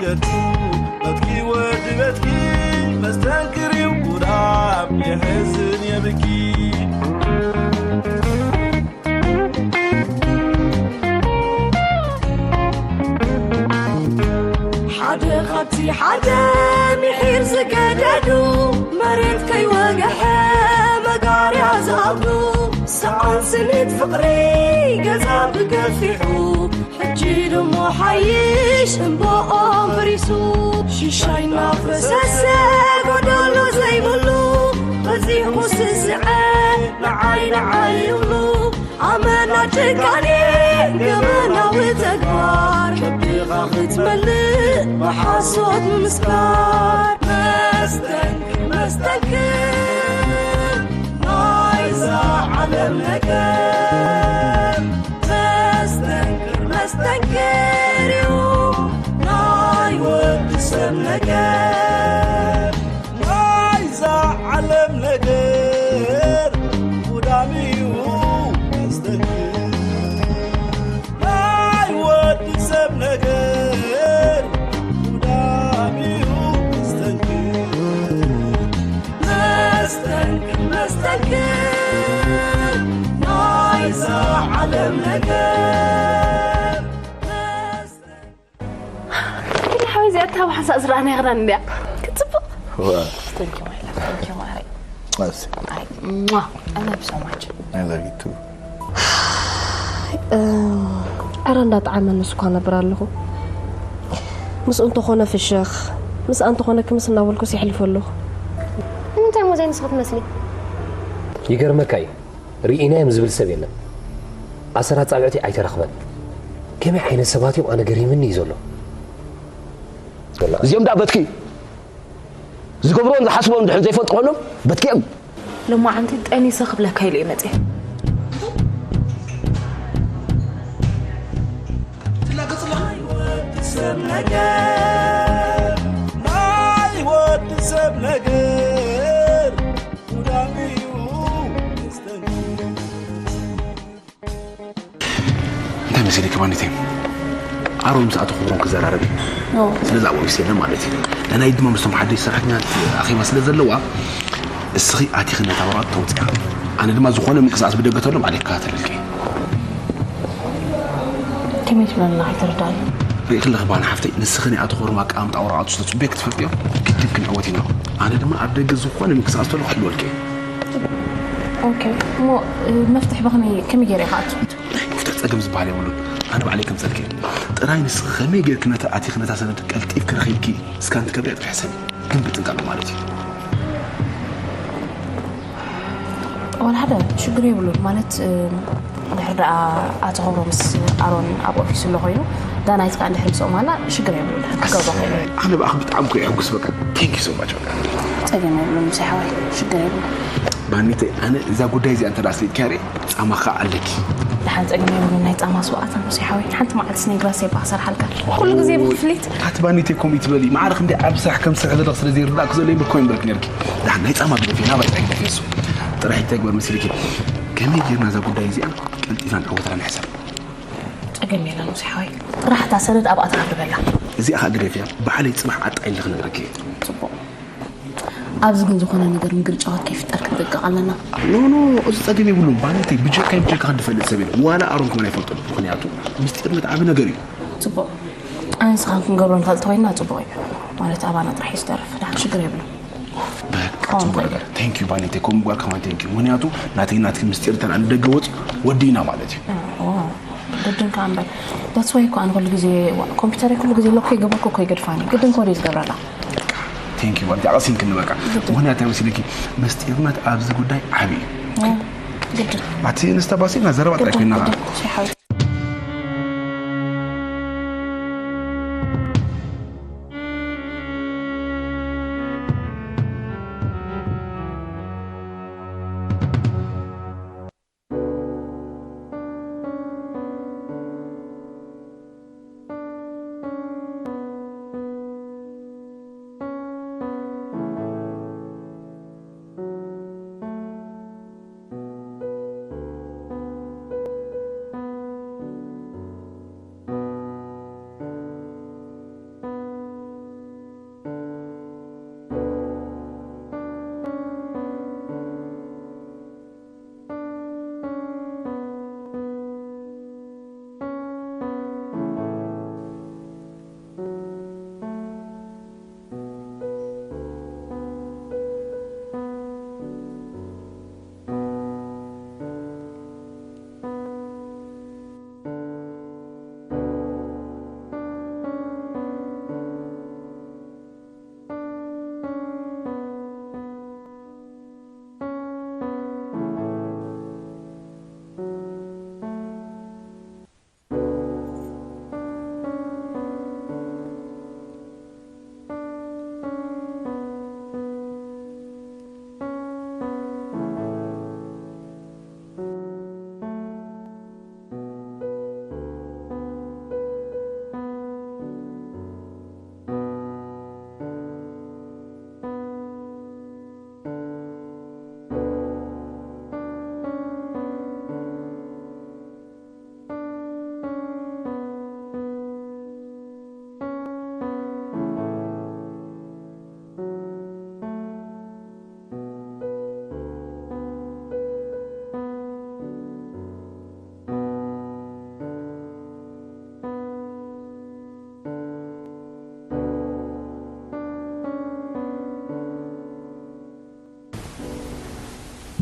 በትኪ ወዲ በትኪ መስተንክር እዩ ጉዳም የሕዝን የብኪ። ሓደ ካብቲ ሓደ ምሒር ዝገደዱ መሬት ከይወገሐ መጋርያ ዝኣብዱ ሰዓን ስኒት ፍቕሪ ገዛ ብገፊሑ ሕጂ ድሞ ሓይሽ እምቦኦም ፍሪሱ ሽሻይ እናፈሰሰ ጎደሎ ዘይብሉ በዚሑ ስስዐ ንዓይ ንዓይ ይብሉ ኣመና ጭካኔ ገበናዊ ተግባር ከቢኻ ክትመልእ ብሓሶት ምምስካር መስተንክር መስተንክር ናይዛ ዓለም ነገር መስተንክር መስተንክር እዩ ናይ ወዲ ሰብ ነገር ናይዛ ዓለም ነገር ጉዳም እዩ መስተንክር ናይ ወዲ ሰብ ነገር ጉዳም እዩ መስተንክር መስተንክር መስተንክር ናይዛ ዓለም ነገር ሓወይ እዚኣ እታ ብሓንሳእ ዝረኣናያ ክዳን እንድያ ክትፅብቕ ዋ Thank you, my love. Thank you, ማረይ። ነብሲ I love you so much. I love you too ዕረ እንዳጣዓመኒ ስኳ ነብር ኣለኹ። ምስኡ እንተኾነ ፍሽኽ፣ ምስኣ እንተኾነ ክምስ እናበልኩስ የሕልፎ ኣለኹ። ንምንታይ እሞ ዘይንስኺ ትመስሊ? ይገርመካ እዩ ርኢናዮም ዝብል ሰብ የለን ኣሰር ኣፃብዕቲ ኣይተረኽበን ከመይ ዓይነት ሰባት እዮም ኣነ ገሪምኒ እዩ ዘሎ እዚኦም ዳ በትኪ ዝገብርዎን ዝሓስቦም ድሕር ዘይፈልጡ ኮይኖም በትኪ እዮም ሎማዓንቲ ጠኒሰ ክብለካ ኢለ እየ መፅየ ሰብ ነገር ናይ ወዲ ሰብ ነገር ጉዳም እዩ እንታይ መሲልኪ ማኒተይ ኣሮን ምስ ኣቶ ክብሮም ክዘራረብ እዩ ስለዚ ኣብኡ ይስለ ማለት እዩ ነናይ ድማ ምስቶም ሓደሽ ሰራሕተኛት ኣኼባ ስለ ዘለዋ እስኺ ኣቲኺ ነታ ወረቐት ተውፅያ ኣነ ድማ ዝኾነ ምንቅስቃስ ብደገ ተሎ ባዕለ ይከታተለልኪ ከመይ ትብለና ከይተረዳእኒ ርኢ ክለኺ ባኒ ሓፍተይ ንስኺ ናይ ኣቶ ክብሮም ኣቀማምጣ ወረቓቱ ስለ ፅቡቅ ክትፈልጥዮ ግድን ክንዕወት ኢና ኣነ ድማ ኣብ ደገ ዝኾነ ምንቅስቃስ ተሎ ክሕልወልኪ ኦኬ እሞ መፍትሒ ብኸመይ ከመይ ገይረ ይኽኣቱ ናይ ምፍታሕ ፀገም ዝበሃል የብሉን ኣነ ባዕለይ ከምፀልኪ ጥራይ ንስኺ ከመይ ጌርኪ ነታ ኣቲኺ ነታ ሰነድ ቀልጢፍኪ ረኺብኪ እስካን ትገብርያ ጥራሕ ሕሰቢ ግን ብጥንቃቐ ማለት እዩ ዋላ ሓደ ሽግር የብሉን ማለት ድሕር ደኣ ኣቶ ክብሮ ምስ ኣሮን ኣብ ኦፊስ ኣሎ ኮይኑ ዳናይት ከዓ እንድሕር ምስኦም ኣላ ሽግር የብሉን ክገብሮ ክእል ኣነ ብኣኽ ብጣዕሚ ኮ የሕጉስ በቃ thank you so much በቃ ፀገም የብሉን ምሳይ ሓዋይ ሽግር የብሉን ባኒተይ ኣነ እዛ ጉዳይ እዚኣ እንተ ኣስሊጥኪያ ርእ ፃማኻ ኣለኪ ደሓን ፀገም የብሉን ናይ ፃማ ስዋኣታ ሙሴ ሓወይ ሓንቲ መዓልቲ ስነይ ግራስ የባ ክሰርሓልካ ኩሉ ግዜ ብክፍሊት ኣቲ ባኒተይ ከምኡ ይትበሊ ማዕረ ክንደይ ዓብ ስራሕ ከም ስራሕ ዘለኽ ስለ ዘይርዳእክ ዘሎ ይምር ኮይ ምበልክ ነርኪ ዳሓን ናይ ፃማ ግደፊ ናባይ ፃይ ግደፊ እሱ ጥራሕ ይተግበር መሲልኪ ከመይ ጌርና እዛ ጉዳይ እዚኣ ቀልጢፍና ንዕወተላ ንሕሰብ ፀገም የለን ሙሴ ሓወይ ጥራሕ እታ ሰነድ ኣብኣ ተኣርበላ እዚኣ ከዓ ግደፊያ ባዕለይ ፅባሕ ዓጣ ኢለ ክነግረኪ ፅቡቅ ኣብዚ ግን ዝኾነ ነገር ምግርጫዋት ከይፍጠር ክንጥንቀቕ ኣለና ኖ ኖ እዚ ፀገም የብሉን ባለተይ ብጀካይ ብጀካ ክንድፈልጥ ሰብ የለ ዋላ ኣሮን ከመን ኣይፈልጦ ምክንያቱ ምስጢርነት ዓብ ነገር እዩ ፅቡቕ ኣነ ንስኻን ክንገብሮ ንኽእል ተኮይንና ፅቡቕ እዩ ማለት ኣባና ጥራሕ እዩ ዝተርፍ ዳሓን ሽግር የብሉን በቃ ፅቡቅ ነገር thank you ባለተይ ከምኡ ጓል ከማን thank you ምክንያቱ ናተይ ናትኪ ምስጢር ተላ ንደገ ወፂ ወዲና ማለት እዩ ግድን ከዓ እምበር that's why እኮ ኣነ ኩሉ ግዜ ኮምፒውተረይ ኩሉ ግዜ ሎክ ከይገበርኩ እኮ ይገድፋኒ ግድን ኮደ ዝገብረላ thank you ባለተይ ኣቐሲን ክንበቃ ምክንያት እንታይ መሲልኪ ምስጢርነት ኣብዚ ጉዳይ ዓብዪ እዩ ግድን ኣቲ ንስተ ባሲልና ዘረባ ጥራይ ኮይና ሸሓዊ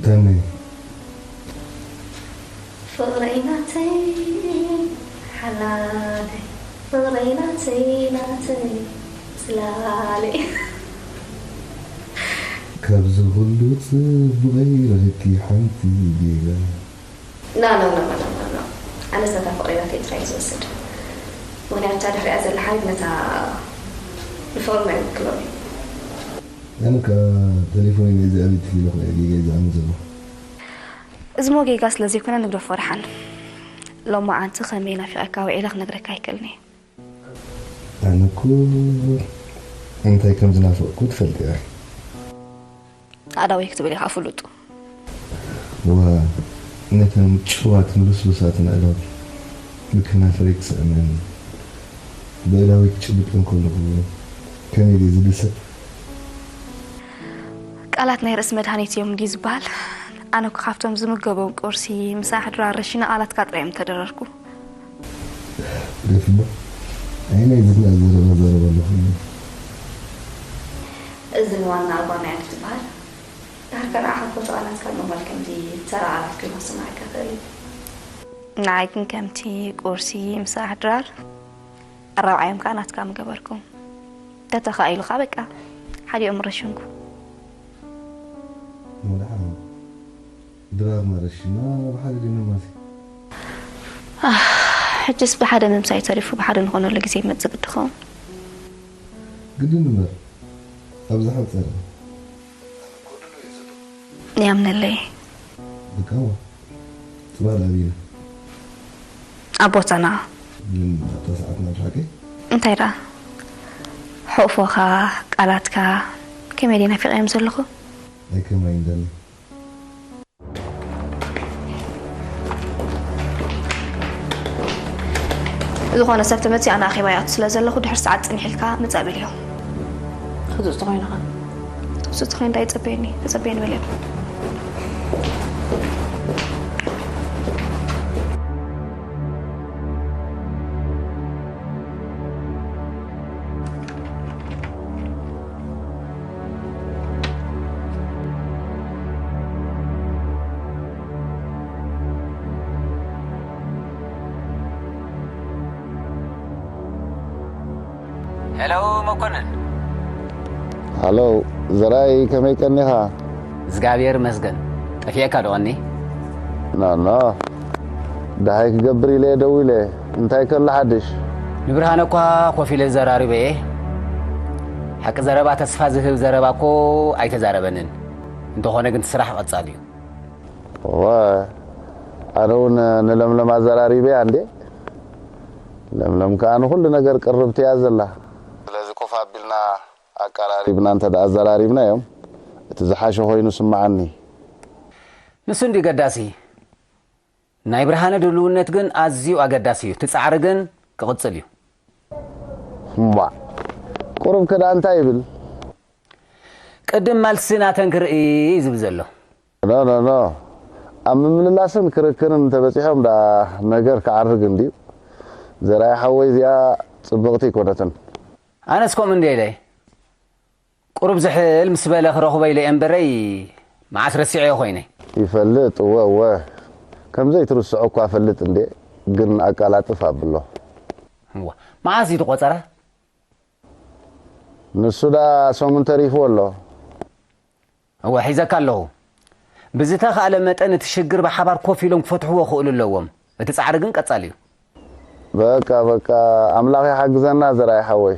ተመይ ፍቕረይ ናተይ ሓላለይ ፍቕረይ ናተይ ናተይ ጽላለይ ካብዚ ኩሉ ጽቡቐይ ረኺብኪ ሓንቲ ጌጋ ና ና ና ና ና ኣነስ ነታ ፍቕረይ ናተይ ጥራይ ዝወስድ ምክንያቱ እታ ድሕሪኣ ዘላ ሓይል ነታ ንፍቕርና ይውክሎ እዩ ኣነ ከኣ ተሌፎነይ ናይዚ ኣቤት ፊሎ ጌጋ ይዝኣም ዘሎ እዚ ሞ ጌጋ ስለ ዘይኮነ ንግደፎ ደሓን። ሎማዓንቲ ከመይ ናፊቐካ ውዒለ ክነግረካ ኣይክእልን እየ። ኣነ እኮ እንታይ ከም ዝናፈቕኩ ትፈልጢ ኢኺ። ኣእዳወይ ክትብል ኢኻ ፍሉጥ። ዋ ነተን ጭዋትን ልስሉሳትን ኣእዳው ብክናፍረይ ክስዕመን ብእዳወይ ክጭብጠን ከለኹ ከመይ ድየ ዝድሰት። ቃላት ናይ ርእሲ መድሃኒት እዮም ድዩ ዝበሃል? ኣነ እኮ ካብቶም ዝምገቦም ቁርሲ፣ ምሳሕ፣ ድራር ረሺነ ቃላትካ ጥራይ እዮም ተደረርኩ። ደፍሎ ኣይ ናይ ዝግና ዘረባ ዘረባ ኣለኹ እዝን ዋና ኣባና እያ ክትበሃል ዳርካ ንዓኻ እኮ እቲ ቃላትካ ምቕባል ከምዚ ተራ ቃላት ኮይኑ ክስምዓካ ይኽእል እዩ ንዓይ ግን ከምቲ ቁርሲ፣ ምሳሕ፣ ድራር ኣራብዓዮም ከዓ ናትካ ምገበርኩም። ተተኻኢሉ ከዓ በቃ ሓዲኦም ረሽንኩ። ንወድሓ ድራርና ረሺና ብሓደ ድንማሲ ሕጅስ ብሓደ ምምሳይ ተሪፉ ብሓደ ንኾነሉ ግዜ ይመጽእ ግዲ ኸውን። ግድን እምበር ኣብ ዝሓፀረ ያምነለይ ደቃዋ ፅባል ኣቢና ኣብ ቦታና ግን ኣብታ ሰዓትና ብሓቂ እንታይ ደኣ ሕቑፎኻ ቃላትካ ከመይ ደይ ናፊቐዮም ዘለኹ ኣይከማይ እንደኒ ዝኾነ ሰብ ተመፂ ኣነ ኣኼባ ይኣቱ ስለ ዘለኹ ድሕር ሰዓት ፅንሕ ኢልካ ምፃእ በልዮ ክዝእ ተኾይንኻ ትውፅእ ተኾይን ዳ ይፀበየኒ ተፀበየኒ በልዮ ሄሎ መኮንን ሃሎ ዘራይ ከመይ ቀኒኻ እግዚኣብሔር መስገን ጠፊኤካ ዶ ቀኒ ኖ ኖ ደሃይ ክገብር ኢለ ደዊለ እንታይ ከሎ ሓድሽ ንብርሃነ እኳ ኮፍ ኢለ ዘራሪበ እየ ሓቂ ዘረባ ተስፋ ዝህብ ዘረባ እኮ ኣይተዛረበንን እንተኾነ ግን ስራሕ ቀጻል እዩ እወ ኣነ እውን ንለምለም ኣዘራሪበያ እንዴ ለምለም ከዓ ንኩሉ ነገር ቅርብቲ እያ ዘላ ስለዚ ኮፍ ኣቢልና ኣቀራሪብና እንተ ኣዘራሪብናዮም እቲ ዝሓሸ ኮይኑ ስምዓኒ ንሱ እንዲ ገዳሲ ናይ ብርሃነ ድልውነት ግን ኣዝዩ ኣገዳሲ እዩ እቲ ጻዕሪ ግን ክቕጽል እዩ እምባ ቁሩብ ከዳ እንታይ ይብል ቅድም ማልሲ ናተን ክርኢ እዩ ዝብል ዘሎ ኖ ኖ ኖ ኣብ ምምልላስን ክርክርን እንተበፂሖም ዳ ነገር ክዓርግ እንድዩ ዘርኣይ ሓወይ እዚኣ ፅብቕቲ ኣይኮነትን ኣነስ ከምኡ እንደ ኢለ ቁሩብ ዝሕል ምስ በለ ክረኽቦ ኢለ እየ እምበረይ መዓስ ረሲዐዮ ኮይነ ይፈልጥ እወ እወ ከምዘይትርስዖ እኳ ፈልጥ እንዴ ግን ኣቃላጥፍ ኣብሎ እዋ መዓስ እዩ ተቆፀረ ንሱ ዳ ሰሙን ተሪፍዎ ኣሎ እወ ሒዘካ ኣለኹ ብዝተኻእለ መጠን እቲ ሽግር ብሓባር ኮፍ ኢሎም ክፈትሕዎ ክእሉ ኣለዎም እቲ ፃዕሪ ግን ቀፃሊ እዩ በቃ በቃ ኣምላኽ ይሓግዘና ዘርኣይ ሓወይ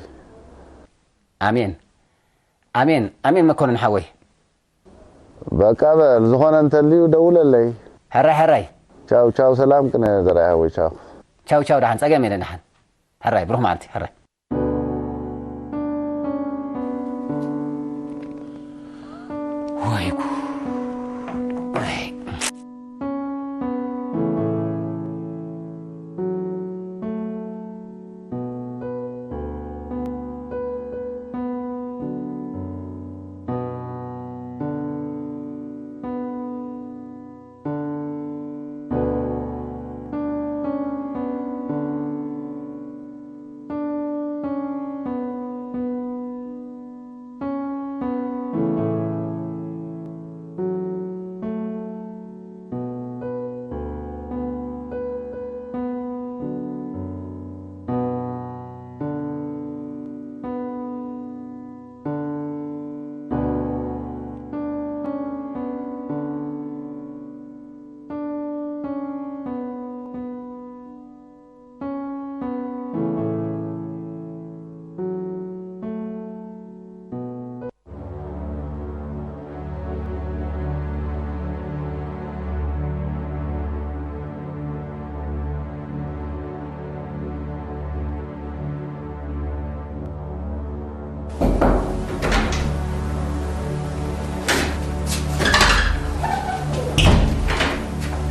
ኣሜን ኣሜን ኣሜን መኮንን ሓወይ በቃ በል ዝኾነ እንተልዩ ደውለለይ ሕራይ ሕራይ ቻው ቻው ሰላም ቅነ ዘርኣይ ሓወይ ቻው ቻው ቻው ደሓን ፀገም የለን ደሓን ሕራይ ብሩኽ መዓልቲ ሕራይ ወይ ጉድ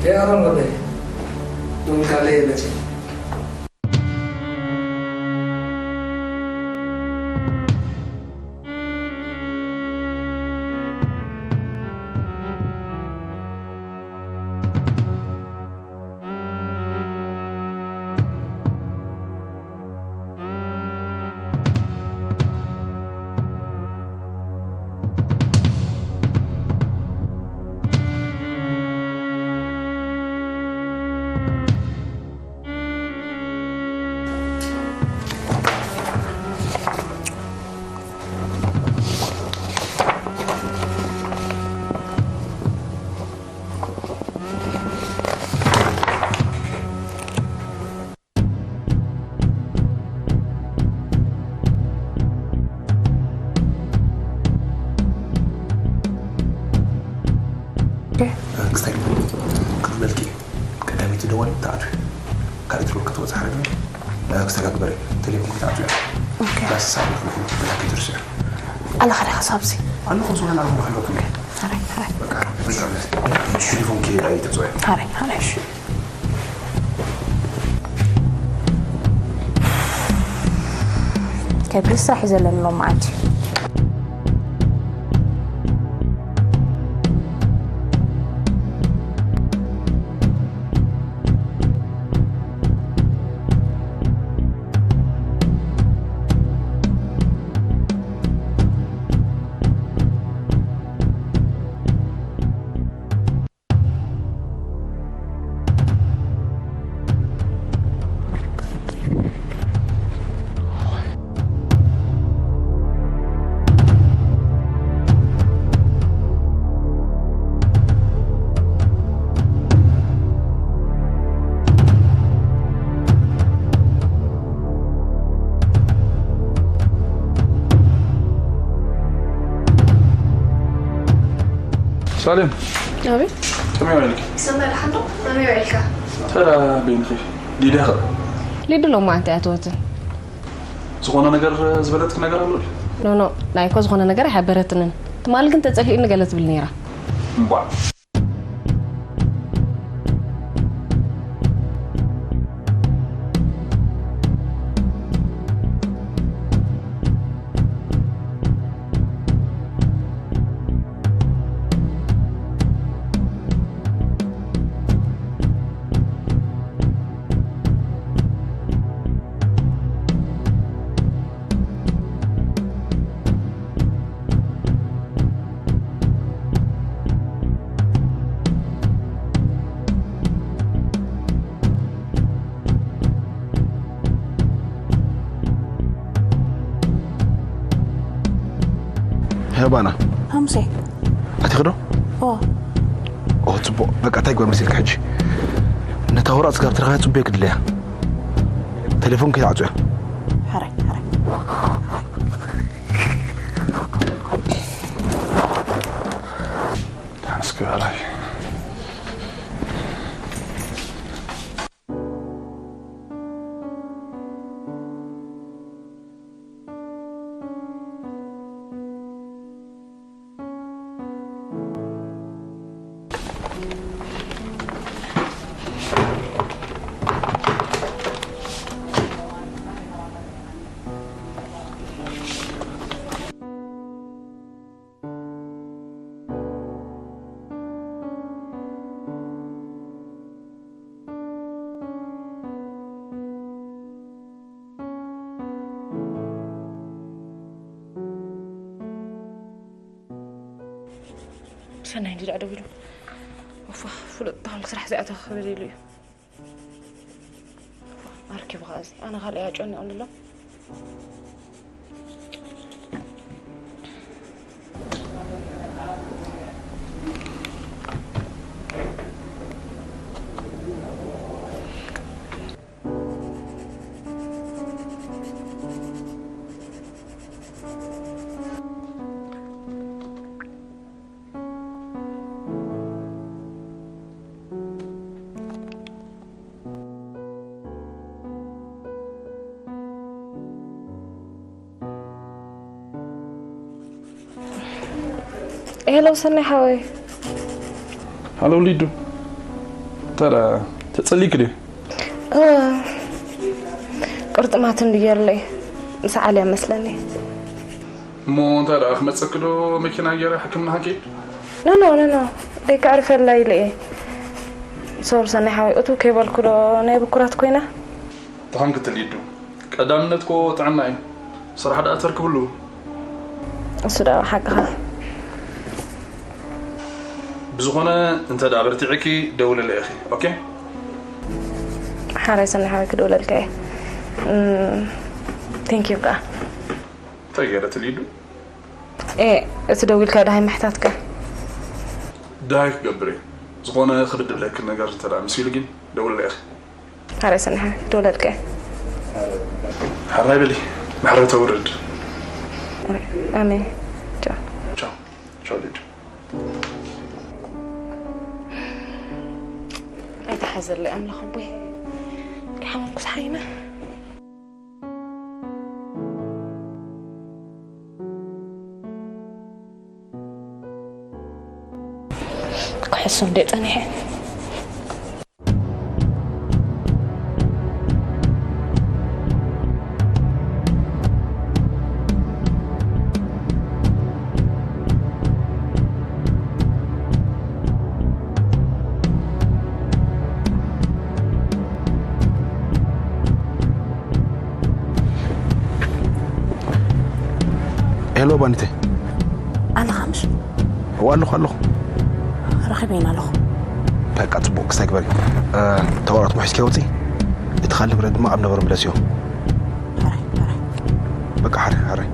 يا رمضان، دون كالي بتي. ክስታይ ክብለልኪ ቀዳሚት ደወል ተኣትዩ ካልእ ትርጉ ክትወጽእ ሓረግ ክስታይ ግበሪ። ቴሌፎን ክትኣትዩ ኦኬ። ዳስ ሳብ ብላኪ ትርስዮ ኣለኻ ዲኻ ሳብሲ ኣለኹ ዝኾነ ኣለኹ ኣለኹ። ኣረ ኣረ በቃ በቃ ቴሌፎን ኪ ኣይተጽወ። ኣረ ኣረ ከብሪ ስራሕ እዩ ዘለኒ ሎም መዓልቲ። ሳሌም ኣቤት። ከመይ ውዒልኪ? ሰናይ ደሓን ዶ? ከመይ ውዒልካ? ሰላም በይንኺ። ሊድያ ኸ? ሊዱ ሎማዓንቲ እያ ትወትን። ዝኾነ ነገር ዝበለትኪ ነገር ኣሎ ድዩ? ኖ፣ ኖ፣ ናይ እኮ ዝኾነ ነገር ኣይሓበረትንን። ትማሊ ግን ተጸሊኡኒ ገለ ትብል ነይራ። እምቧ። ሄባና ሃምሴ ኣቲኺ ዶ? ኦ ኦ፣ ጽቡቕ። በቃ፣ እንታይ ግበር መሲልካ ሕጂ? ነታ ወረቕ ስጋብ ትረኽበያ ጽቡቕ ክድለያ። ቴሌፎን ከይትዓጽያ። ሕራይ፣ ሕራይ። ደሓን እስኪ በላይ። ሰናይ እንዲ ደኣ ደዊሉ። ኦፋ፣ ፍሉጥ ተኾንኩ ስራሕ ዘይኣተኹ ክብል ኢሉ እዩ። ኣርኪቡ ኸኣ እዚ። ኣነ ካልእ እያ ጨኒቑኒ ኣሎ። ሄሎ ሰናይ ሓወይ። ሃሎ ሊዱ። እንተ ተጸሊክ ድዩ? እ፣ ቁርጥማት እንድየለይ ምስ ዓልያ መስለኒ። እሞ እንታይ ደኣ ክመጸኪ ዶ መኪና ገይረ ሕክምና ክንከይድ? ኖ፣ ኖ፣ ኖ፣ ኖ። ደይ ከዕርፈላ ኢለ እየ። ሶሪ ሰናይ ሓወይ፣ እቱ ከይበልኩ ዶ ናይ ብኩራት ኮይና? ተኾንኪ ትልኢዱ። ቀዳምነት እኮ ጥዕና እዩ። ስራሕ ደኣ ተርክብሉ። እሱ ደኣ ሓቅኻ። ብዝኾነ እንተ ደኣ በርቲዕኪ ደውልለይ ኢኺ። ኦኬ? ሓራይ ሰናይ ሓወይ ክድውለልካ እየ። እም፣ ቴንክ ዩ ከኣ። እንታይ ገይረ ትልኢዱ? ኤ፣ እቲ ደዊልካ ደሃይ ምሕታትካ። ደሃይ ክገብር እየ። ዝኾነ ክብድ ብለኪ ነገር እንተ ደኣ መሲሉ ግን ደውልለይ ኢኺ። ሓራይ ሰናይ ሓወይ ክድውለልካ እየ። ሓራይ በሊ፣ ማሕረር ተውርድ። ኣሜን። ቻው። ቻው። ቻው ልጅ። ኣይተሓዘለይ ኣምላኽ ኣቦይ። ደሓን ኩስ ሓይና። ክሕሱ እንደ ጸኒሐ። ሄሎ ባኒተ። ኣለኻ ምሽ? እዋ ኣለኹ ኣለኹ። ረኺበይና ኣለኹ። በቃ ጽቡቕ ክሳይ ግበሪ። እ፣ ተቆራጥ ሙሒዝኪ ኣውጺ። እቲ ካልእ ብረት ድማ ኣብ ነበሩ ምለስዮ። ሕራይ፣ ሕራይ። በቃ ሕራይ፣ ሕራይ።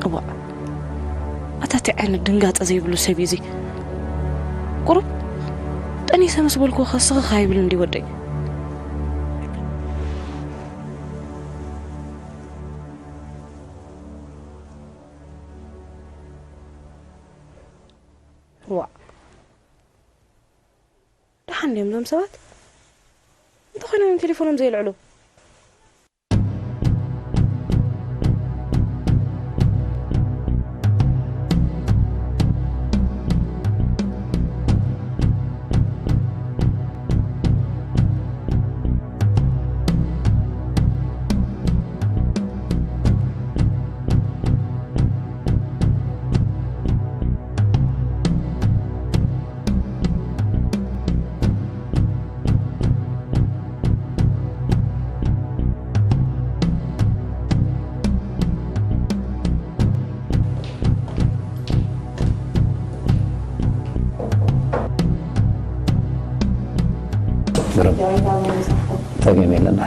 እዋእ፣ ኣታ እንታይ ዓይነት ድንጋጸ ዘይብሉ ሰብ እዩ እዚ? ቁሩብ ጠኒሰ ምስ በልኩ ከስኽኽ ኣይብልን ድዩ ወደይ? ዋእ፣ ደሓን ድዮም እዞም ሰባት? እንተኾይኖም እዮም ቴሌፎኖም ዘየልዕሉ? ግርም። ጸገም የለን።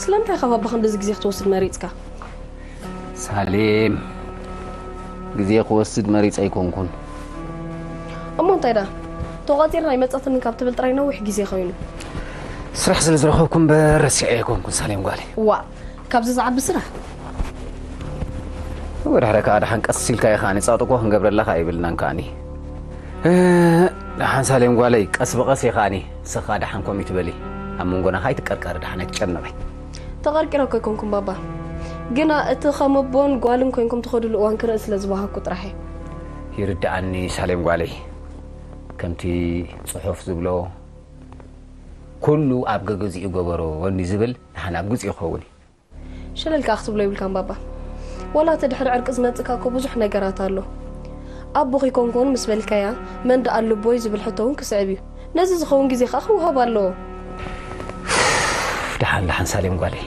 ስለምንታይ ካብ ኣባ ክንድዚ ግዜ ክትወስድ መሪጽካ? ሳሌም፣ ግዜ ክወስድ መሪጸ ኣይኮንኩን። እሞ እንታይ ደኣ? ተቖጺርና ኣይመጸትንን ካብ ትብል ጥራይ ነዊሕ ግዜ ኮይኑ። ስራሕ ስለ ዝረኸብኩ እምበር ረሲዐ ኣይኮንኩን ሳሌም ጓለይ። ዋእ፣ ካብዚ ዝዓቢ ስራሕ። ወድሕረ ከዓ ደሓን ቀስ ኢልካ ኢኻኒ ፃጥቆ ክንገብረለኻ ኣይብልናን ከዓኒ። ደሓን ሳሌም ጓለይ፣ ቀስ ብቐስ ኢኻኒ። ስኻ ደሓን ኮም ይትበሊ። ኣብ መንጎና ካይትቀርቀሪ ደሓን ኣይትጨነቂ። ተቐርቂረ እኮ ኣይኮንኩም ባባ፣ ግና እቲ ከም ኣቦን ጓልን ኮይንኩም ትኸድሉ እዋን ክርኢ ስለ ዝበሃኩ ጥራሕ እየ። ይርድኣኒ ሳሌም ጓለይ። ከምቲ ፅሑፍ ዝብሎ፣ ኩሉ ኣብ ገግዚኡ ገበሮ ወኒ ዝብል ደሓን ኣብ ግዚኡ ክኸውን እዩ። ሸለል ከኣ ክትብሎ ይብልካን ባባ። ዋላ እቲ ድሕሪ ዕርቂ ዝመጽእ ከኣ እኮ ብዙሕ ነገራት ኣሎ። ኣቦኺ ኮንኩን ምስ በልካያ፣ መን ደኣ ኣሉቦይ ዝብል ሕቶ እውን ክስዕብ እዩ። ነዚ ዝኸውን ግዜ ከኣ ክወሃብ ኣለዎ። ደሓን ደሓን ሳሌም ጓለይ፣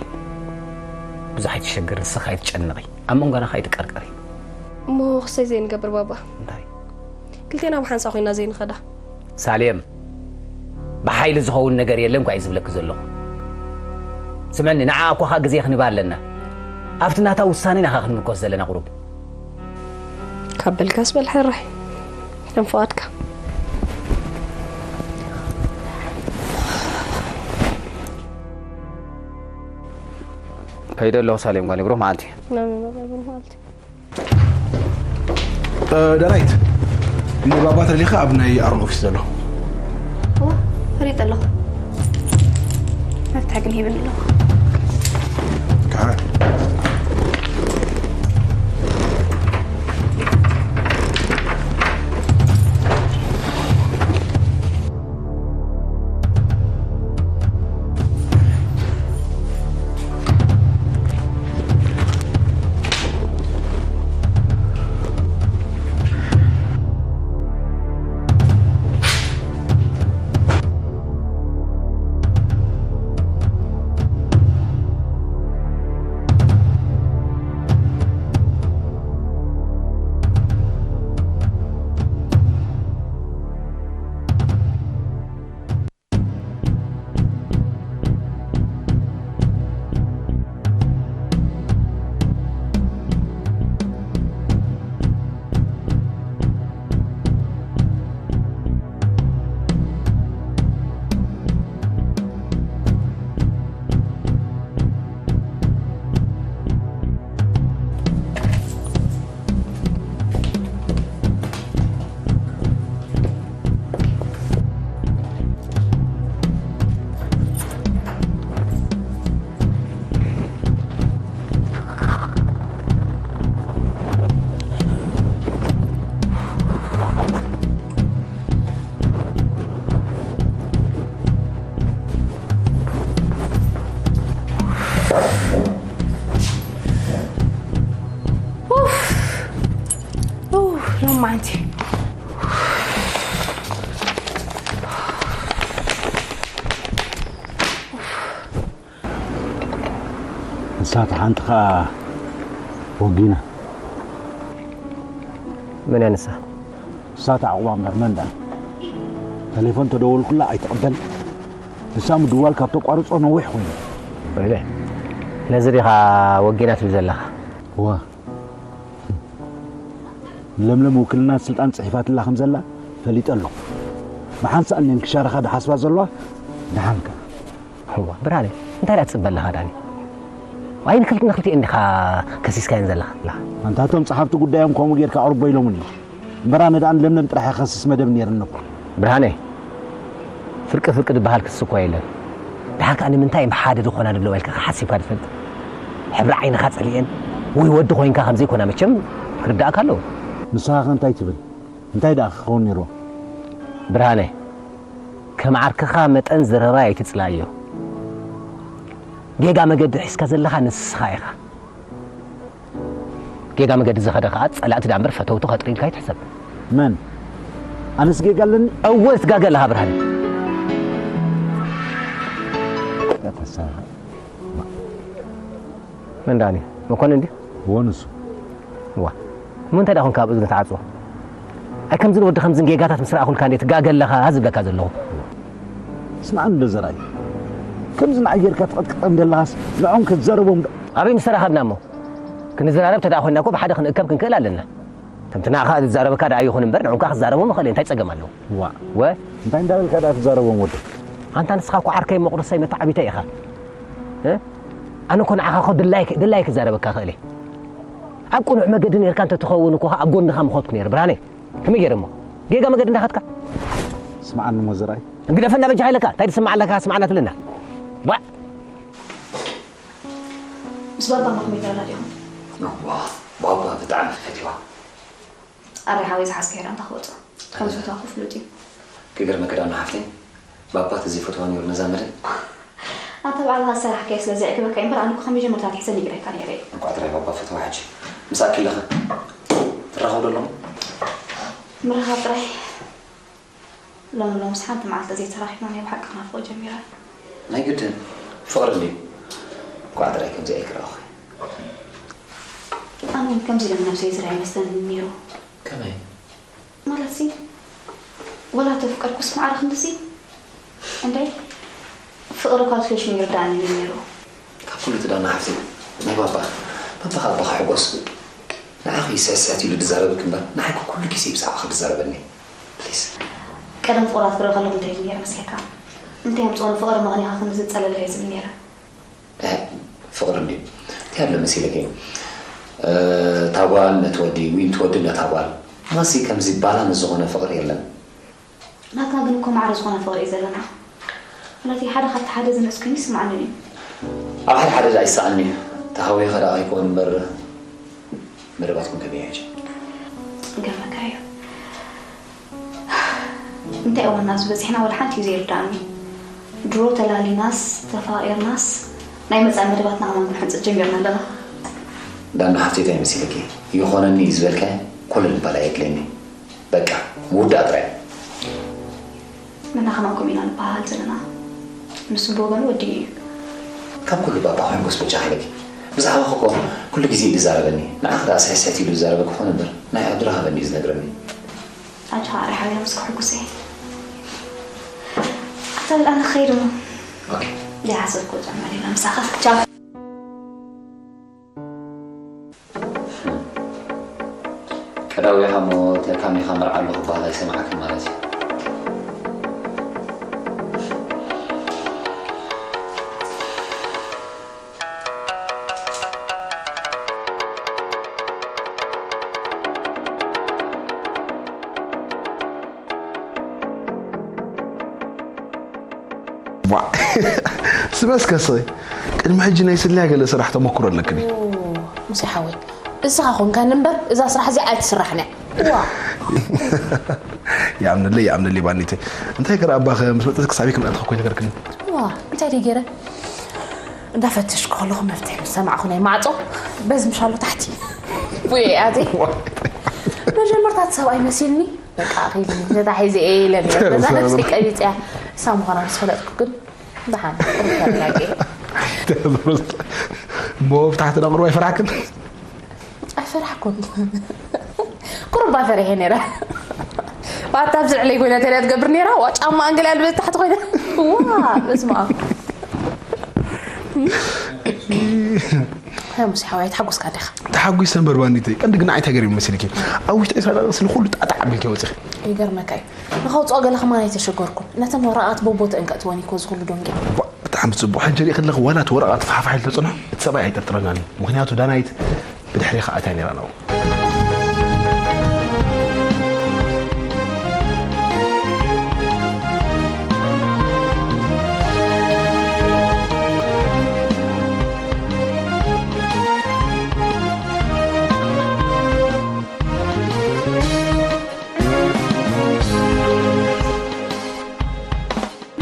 ብዙሕ ኣይትሸገሪ፣ ንስኻ ኣይትጨነቒ፣ ኣብ መንጎና ከኣ ኣይትቀርቀሪ። እሞ ክሰይ ዘይንገብር ባባ? እንታይ? ክልቴና ብሓንሳ ኮይና ዘይንኸዳ? ሳሌም፣ ብሓይሊ ዝኸውን ነገር የለን እኳ እዩ ዝብለኪ ዘለኹ። ስምዕኒ፣ ንዓ እኮ ኸኣ ግዜ ክንባ ኣለና። ኣብቲ ናታ ውሳነ ኢና ኸኣ ክንምርኮስ ዘለና ቁሩብ። ካብ በልካስ በል ሕራይ፣ ከም ፍቓድካ። ከይደ ኣለኹ ሳሌም ጓለይ፣ ብሩኽ መዓልቲ። ናመይ መቐብል ማለት እዩ። ዳናይት፣ ንባባ ተደሊኻ ኣብ ናይ ኣሮን ኦፊስ ዘሎ። እዋ፣ ፈሊጠ ኣለኹ። መፍትሒ ግን ሂብኒ ኣለኹ። ከዓረ። ኡፍ፣ ኡፍ፣ ሎማዓንቲ። ንሳ እታ ሓንቲ ኸኣ ወጊና። መን እያ ንሳ? ንሳ እታ ዕቑባ እምበር መን ደኣ? ተሌፎን ተደወልኩላ ኣይትቕበል። ንሳ ምድዋል ካብ ተቋርጾ ነዊሕ ኮይኑ። ወይለ፣ ነዚ ዲኻ ወጊና ትብል ዘለኻ? እዋ፣ ለምለም ውክልና ስልጣን ጽሒፋትላ ከም ዘላ ፈሊጠ ኣለኹ። ብሓንሳእ እኔን ክሻረኻ ድሓስባ ዘለዋ ደሓንካ። እዋ፣ ብርሃነ፣ እንታይ ደኣ ትጽበ ኣለኻ ዳኒ? ኣይ፣ ንክል-፣ ንክልቲኤን ዲኻ ከሲስካየን ዘለኻ? ኣንታ እቶም ጸሓፍቲ ጉዳዮም ከምኡ ጌርካ ኣቕርቦ ኢሎምኒ። እምበር ኣነ ደኣ ንለምለም ጥራሕ እየ ክኸስስ መደብ ነይርኒ እኮ። ብርሃነ፣ ፍርቂ ፍርቂ ዝበሃል ክሲ እኮ የለን። ደሓር ከኣ ንምንታይ እዮም ሓደ ዝኾና ዘለዋ ኢልካ ሓሲብካ ትፈልጥ? ሕብሪ ዓይንኻ ጸሊኤን ወይ ወዲ ኮይንካ ከም ዘይኮና መቸም ክርድኣካ ኣለዎ። ንስኻ ከ እንታይ ትብል? እንታይ ደኣ ክኸውን ነይርዎ? ብርሃነ፣ ከም ዓርክኻ መጠን ዘረባይ ኣይትጽላዮ። ጌጋ መገዲ ሒዝካ ዘለኻ ንስኻ ኢኻ። ጌጋ መገዲ ዝኸደ ኸኣ ጸላእቲ ደኣ እምበር ፈተውቲ ከጥሪ ኢልካ ኣይትሕሰብ። መን? ኣነስ ጌጋ ኣለኒ? እወ፣ ትጋገ ኣለኻ ብርሃነ። መን ዳኒ? መኮነን ድዩ? እወ፣ ንሱ። እዋ፣ እሞ እንታይ ደኣ ኾንካ ኣብ እዝኒ ትዓጽዎ? ኣይ፣ ከምዝን ወዲ ከምዝን ጌጋታት ምስ ረኣኹልካ እንዴ ትጋገ ኣለኻ ዝብለካ ዘለኹ። ስምዓኒ ዶ ዘርኣይ፣ ከምዚ ንዓይ ጌርካ ትቐጥቅጠኒ ዘለኻስ ንዕኦም ከትዛረቦም ዶ? ኣበይ ምስ ተራኸብና እሞ? ክንዘራረብ ተደኣ ኮይንና እኮ ብሓደ ክንእከብ ክንክእል ኣለና። ከምቲ ንዓኻ ዝዛረበካ ደኣ ይኹን እምበር ንዕኦም ከኣ ክዛረቦም ይኽእል እየ። እንታይ ጸገም ኣለዎ? ዋእ። ወ? እንታይ እንዳበልካ ደኣ ትዛረቦም ወዲ? ኣንታ ንስኻ እኮ ዓርከይ መቑርሰይ መተዓቢተይ ኢኻ። እ? ኣነ እኮ ንዓኻ እኮ ድላይክ ድላይክ ክዛረበካ ክእል እየ። ኣብ ቅኑዕ መገዲ ነርካ እንተትኸውን እኮ ኣብ ጎንኻ ምኾትኩ ነይረ ብርሃነይ። ከመይ ገይረ እሞ ጌጋ መገዲ እንዳኸድካ? ስምዓኒ እሞ ዘርኣይ። ግደፈና በጃኻ ኢለካ። እንታይ ትስማዕ ኣለካ? ስማዕና ትልና። ዋ! ምስ ባባ መኽመይ ተረዳዲኹም? እዋ ባባ ብጣዕሚ ፈትዋ። ኣረ ሓወይ ዝሓዝካዮ ዳኣ እንታይ ክወጾ? ከም ዝፈትዋኩ ፍሉጥ እዩ። ክገርመኪ ዳኣ ሓፍተይ ባባ ተዘይፈትዋ ነይሩ ነዛ መደብ። ኣንተ ባዕልኻ ዝሰራሕካዮ ስለ ዘዕግበካ እምበር ኣነ እኮ ካብ መጀመርታ ኣትሒዘ ነጊረካ ነይረ እየ። እንቋዕ ጥራይ ባባ ፈትዋ ሕጂ። ምሳኪ ኣለኸ ትራኸቡ ዶ ኣለኹም? ምርኻብ ጥራይ። ሎሚ ሎምስ ሓንቲ መዓልቲ ዘይተራኺብና ናይ ብሓቂ ክናፍቖ ጀሚረ። ናይ ግድን ፍቕሪ ድዩ? እንቋዕ ጥራይ ከምዚኣ ኢልኪ ረኣኹ። ኣነ እውን ከምዚ ኢለ ንነብሰይ ዝርኣይ ይመስለኒ ነይሩ። ከመይ? ማለትሲ ወላ ተፍቀርኩስ ማዕረ ክንድዚ እንዳይ ፍቕሪ ካብ ትፈሽኑ ይርዳእኒ እዩ ነይሩ። ካብ ኩሉ እቲ ዳና ሓፍተይ ናይ ባባ ባባ ካብ ኣባኻ ሕጎስ ንዓኺ ስዕስዕት ኢሉ ድዛረበኪ እምበር ንዓይ ኩሉ ግዜ ብዛዕባኺ ድዛረበኒ ፕሊስ። ቀደም ፍቑራት ክርኢ ከለኹ እንታይ ይብል ነይረ መስለካ? እንታይ ኣምፅኦ ንፍቕሪ ምኽንያኻ ክንድዚ ዝፀለለ እየ ዝብል ነይረ። ፍቕሪ እንድዩ እንታይ ኣሎ መሲልኪ? እታ ጓል ነቲ ወዲ ወይ ነቲ ወዲ ነታ ጓል መሲ ከምዚ ባላንስ ዝኾነ ፍቕሪ የለን። ናትና ግን እኮ ማዕረ ዝኾነ ፍቕሪ እዩ ዘለና። ማለት ሓደ ካብቲ ሓደ ዝንእስ ኮይኑ ይስማዓኒ እዩ። ኣብ ሓደ ሓደ ደኣ ይሰኣኒ እዩ። ተሃዊኸ ደኣ ኣይኮን እምበር መደባትኩም ከመይ ሕጂ? ገርመካ እዩ። እንታይ እዋን ናብዚ በፂሕና ወላ ሓንቲ እዩ ዘይርዳእኒ። ድሮ ተላሊናስ ተፋቒርናስ ናይ መፃኢ መደባትና ከማን ክንሕንፅፅ ጀሚርና ኣለና። ዳና ሓፍተይ እንታይ መሲልኪ? ይኾነኒ እዩ ዝበልካዮ ኩሉ ልባል ኣየድልየኒ። በቃ ምውዳእ ጥራይ። ንሕና ከማን ከምኡ ኢና ንበሃሃል ዘለና። ንሱ ብወገኑ ወዲኡ እዩ። ካብ ኩሉ ባባ ኮይኑ ጎስበጃ ሓይለኪ ብዛዕባኺ እኮ ኩሉ ግዜ እዩ ዝዛረበኒ። ንዓኺ ደኣ ስሕስሕት ኢሉ ዝዛረበኪ ክኾን እምበር ናይ ኣድራሃበኒ እዩ ዝነግረኒ። ኣንቺ ኸኣ ርሓብያ ምስ ከሕጉሰ ኣታ ብልኣና ክኸይድ እሞ ኦኬ። ዘይሓሰብክዎ ጫማ ዲና ምሳኻ ቻው። ቀዳዊ ኢኻ እሞ ተካሚኻ መርዓ ኣሎ ክበሃል ኣይሰማዕክን ማለት እዩ። ዋ ስበስከ ስቕ ቅድሚ ሕጂ ናይ ስልያ ገለ ስራሕ ተመክሮ ኣለክን እዩ ሙሴ ሓወይ እስኻ ኮንካኒ እምበር እዛ ስራሕ እዚኣ ኣይትስራሕን እያ ዋ ይኣምነለይ ይኣምነለይ ባኒተይ እንታይ ገረ ኣባኸ ምስ መጠት ክሳብ ክምእንቲ ኮይ ነገርክኒ ዋ እንታይ ደይ ገይረ እንዳፈተሽኩ ከለኹ መፍትሒ ምስ ሰማዕኹ ናይ ማዕፆ በዚ ምሻሎ ታሕቲ ወይ ኣተይ መጀመርታ እቲ ሰብኣይ መሲልኒ በቃ ኣኺልኒ ነታ ሒዘ እየ ኢለ ነረ ነዛ ነብሰይ ቀቢፀያ እሳ ምዃና ምስ ፈለጥኩ ግን ደሓን ርካላቂ እሞ ብታሕቲ ነቕርቡ ኣይፈራሕክን ኣይፈራሕኩን ቁሩባ ፈሪሐ ነረ ባታ ኣብዚ ልዕለይ ኮይና ተሪያ ትገብር ነራ ዋ ጫማ ኣንገል ያሉ በዚ ታሕቲ ኮይና ዋ በስማ ሙሴ ሓወይ ተሓጎስካ ዲኻ ተሓጒሰ እምበር ባኒተይ ቀንዲ ግን ዓይታይ ገሪም መሲልኪ ኣብ ውሽጢ ዒስራ ደቂቕ ስለ ኩሉ ጣዕጣዕ ኣቢልኪ ወፂኺ ይገርመካ እዩ ንኸውፅኦ ገለ ከማን ኣይተሸገርኩን ነተን ወረቓቕቲ በቦትአን ከእትወን እኮ ዝኹሉ ዶንጌ ብጣዕሚ ፅቡቕ ሕጂ ሪኢ ከለኹ ዋላ እቲ ወረቓቕቲ ፋሕፋሕ ኢሉ ተፅንሖ እቲ ሰብኣይ ኣይጠርጥረናን እዩ ምኽንያቱ ዳናይት ብድሕሬኻ ኣትያ ነይራ ነው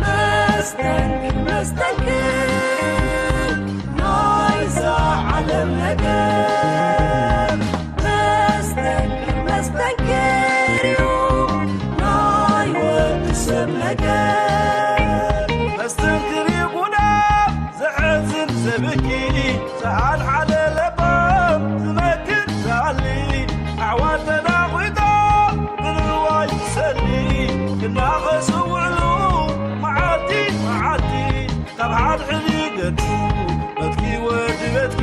መስተንክር መስተንክር ናይዛ ዓለም ነገር መስተንክር መስተንክር እዩ ናይ ወዲ ሰብ ነገር መስተንክር እዩ ጉዳም ዘሕዝን ዘብኪ ሰኣል ሓደ ለባም ዝመክር ዝኣሊ ኣሕዋት ተናኺቶም ብንዋይ ይሰሊ ክናኸሱ ውዕሉ መዓልቲ መዓልቲ ካብ ሓድሕድ ይገድፉ በትኪ ወዲ በትኪ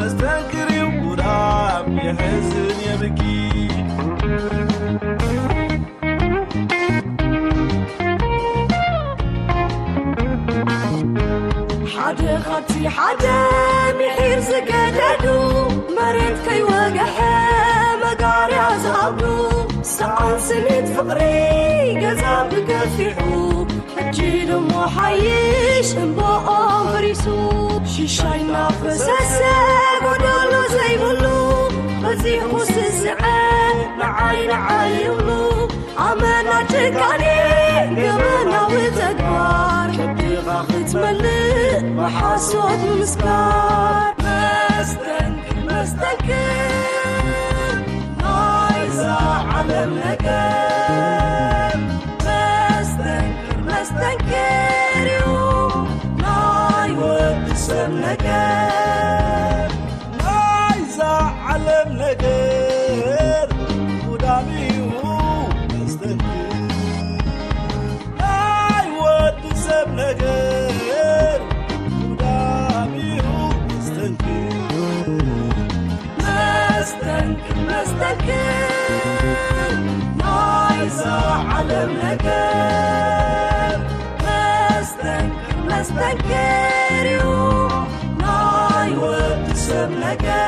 መስተንክር እዩ ጉዳም የሕዝን የብኪ ሓደ ካብቲ ሓደ ምሒር ዝገደዱ፣ መሬት ከይወግሐ መጋርያ ዝኣብዱ፣ ሰኣን ስኒት ፍቕሪ ገዛ ብገፊሑ፣ ሕጂ ድሞ ሓይሽ እምባኦም ፈሪሱ። ሽሻይ እናፈሰሰ ጎደሎ ዘይብሉ፣ በዚሑ ስስዐ ንዓይ ንዓይ ይብሉ። ኣመና ጭካኔ ገበናዊ ተግባር፣ ከብድኻ ክትመልእ ብሓሶት ምስካር። መስተንክር መስተንክር ናይዛ ዓለም ነገር፣ መስተንክር መስተንክር እዩ ናይ ወዲ ሰብ ነገር። ናይዛ ዓለም ነገር ጉዳም እዩ መስተንክር። ናይ ወዲ ሰብ ነገር ጉዳም እዩ መስተንክር። መስተንክር መስተንክር ናይዛ ዓለም ነገር፣ መስተንክር መስተንክር እዩ ናይ ወዲ ሰብ ነገር።